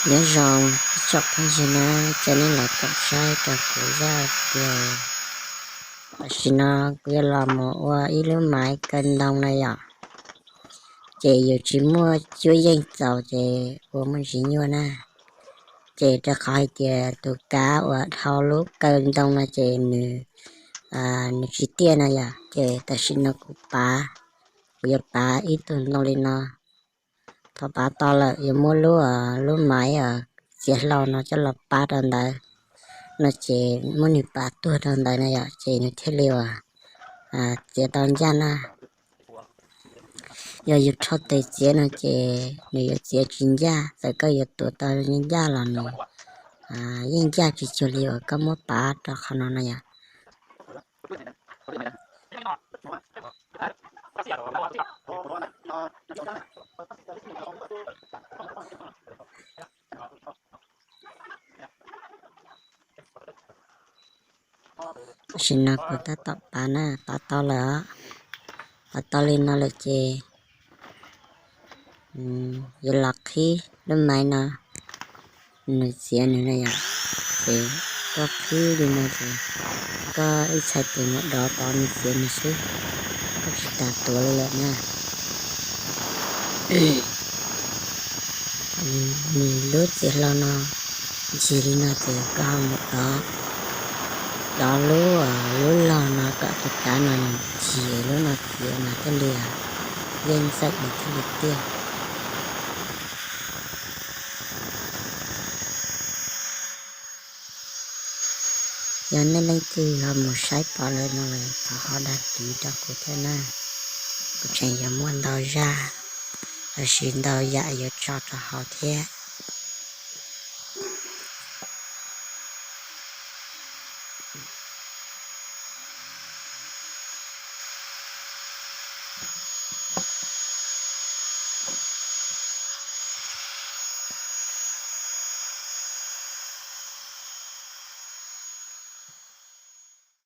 Nyob zoo ib tsoom phooj ywg na, cov nej los koom saib rau kuv zaj tias tam sim no kuv yuav los mus ua ib lub maiv kaw ntoo na yom. Ces yus tsis muaj cuab yeej txaus ces ua muaj ntsis nyuaj na. Ces rau qhov hais tias tus kav uas dhau lub kaw ntoo no ces nws, nws tsis tiaj na yom. Ces tam sim no kuv pav, kuv yuav pav ib tug ntoo li no. Thaum pav tau lawm yuav muab lub, lub maiv txiav hlau no coj los pab rau ntawd no ces muab nws pav tuag rau ntawd na yom, ces nws thiaj li uas txiav tau ncaj na. Yog yus rho tes txiav no ces nws yuav txiav tsis ncaj, txawm koj yuav tuav tau ncaj los nws yeej ncaj tsis cuag li uas koj muab pav rau qhov no na yom. Tam sim no kuv tab tom pav na, pav tau lawm os. Pav tau li no lawm ces yuav los qhib lub maiv no, nws txiav nws na yom. Ces koj qhib li no ces koj ib txhais tes mus dov tod nws txiav nws xwb, koj tsis tas tuav li lawm na. Nws lub txiav hlau no ncig li no ces koj ho mus dov, dov lub, lub log no kom tus kav no nws ncig lub no txiav mas thiaj li yeej xaim nws thiaj li tiaj. Yog nej leej twg ho mus saib pom lawm no los thov ho dag kiv rau kuv thiab na. Kuv tseem yuav muaj ntau zaj lossis ntau yam yuav tso rau hauv thiab.